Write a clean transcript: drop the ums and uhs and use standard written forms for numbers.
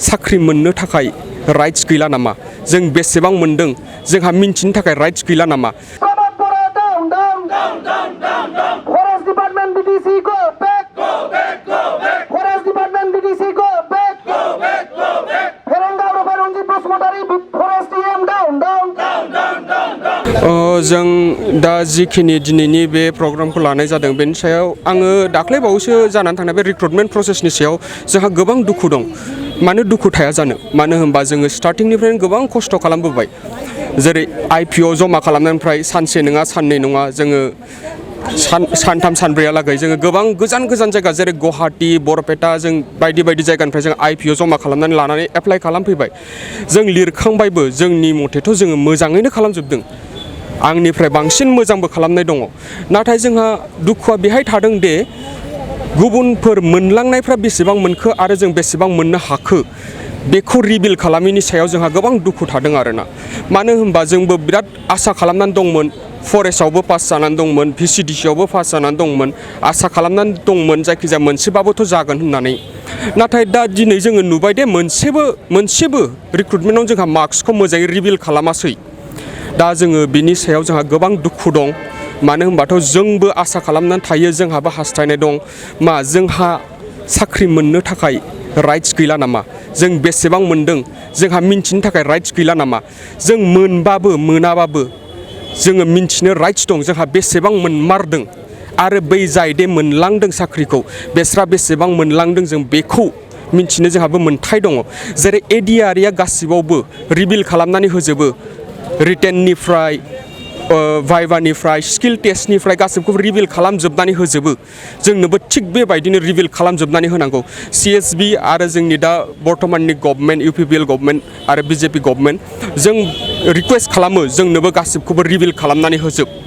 साख्रि मोननो थाखाय राइट्स गैला नामा जों बेसेबां मोनदों जोंहा मिन्थिनो थाखाय राइट्स गैला नामा Forest Department BTC go back. Go back. Go back. Forest Department BTC go back. Go back. Go back. Ferengga Robarunji Prosmotari Forest EM down. जों दा जिखिनि दिनैनि बे प्रग्रामखौ लानाय जादों बेनि सायाव आङो दाख्लै बावैसो जानानै थांनाय बे रिक्रुटमेन्ट प्रसेसनि सायाव जोंहा गोबां दुखु दं मानो दुखु थाया जानो मानो होनबा जोङो स्टार्टिंनिफ्रायनो गोबां खस्थ' खालामबोबाय जेरै IPO जमा खालामनायनिफ्राय सानसे नङा साननै नङा जोङो सानथाम सानब्रैहालागै जोङो गोबां गोजान जायगा जेरै गुवाहाटी बरपेटा जों बायदि जायगानिफ्राय जों IPO जमा खालामनानै लानानै एप्लाइ खालामफैबाय जों लिरखांबायबो जोंनि मथेथ' जोङो मोजाङैनो खालामजोबदों आंनिफ्राय बांसिन मोजांबो खालामनाय दङ नाथाय जोंहा दुखुआ बेहाय थादों दे गुबुनफोर मोनलांनायफ्रा बेसेबां मोनखो आरो जों बेसेबां मोननो हाखो बेखौ रिभिल खालामैनि सायाव जोंहा गोबां दुखु थादों आरोना मानो होनबा जोंबो बिराद आसा खालामनानै दंमोन फरेस्टआवबो पास जानानै दंमोन VCDCआवबो पास जानानै दंमोन आसा खालामनानै दंमोन जायखिजाया मोनसेबाबोथ' जागोन होननानै नाथाय दा दिनै जोङो नुबाय दे मोनसेबो रिक्रुटमेन्टआव जोंहा मार्क्सखौ मोजाङै रिभिल खालामासै दा जोङो बिनि सायाव जोंहा गोबां दुखु दं मानो होनबाथ' जोंबो आसा खालामनानै थायो जोंहाबो हास्थायनाय दं जोंहा साख्रि मोननो थाखाय राइट्स गैला नामा जों बेसेबां मोनदों जोंहा मिन्थिनो थाखाय राइट्स गैला नामा जों मोनबाबो मोनाबाबो जोङो मिन्थिनो राइट्स दं जोंहा बेसेबां मोनमारदों आरो बै जाय दे मोनलांदों साख्रिखौ बेस्रा बेसेबां मोनलांदों जों बेखौ मिन्थिनो जोंहाबो मोन्थाय दङ जेरै ADRया गासिबावबो रिभिल खालामनानै होजोबो रिटेननिफ्राय भाइभानिफ्राय स्किल टेस्टनिफ्राय गासिबखौबो रिभिल खालामजोबनानै होजोबो जोंनोबो थिग बेबायदिनो रिभिल खालामजोबनानै होनांगौ CSB आरो जोंनि दा बर्तमाननि गभर्नमेन्ट UPPL गभर्नमेन्ट आरो BJP गभर्नमेन्ट जों रिक्वेस्ट खालामो जोंनोबो गासिबखौबो रिभिल खालामनानै होजोब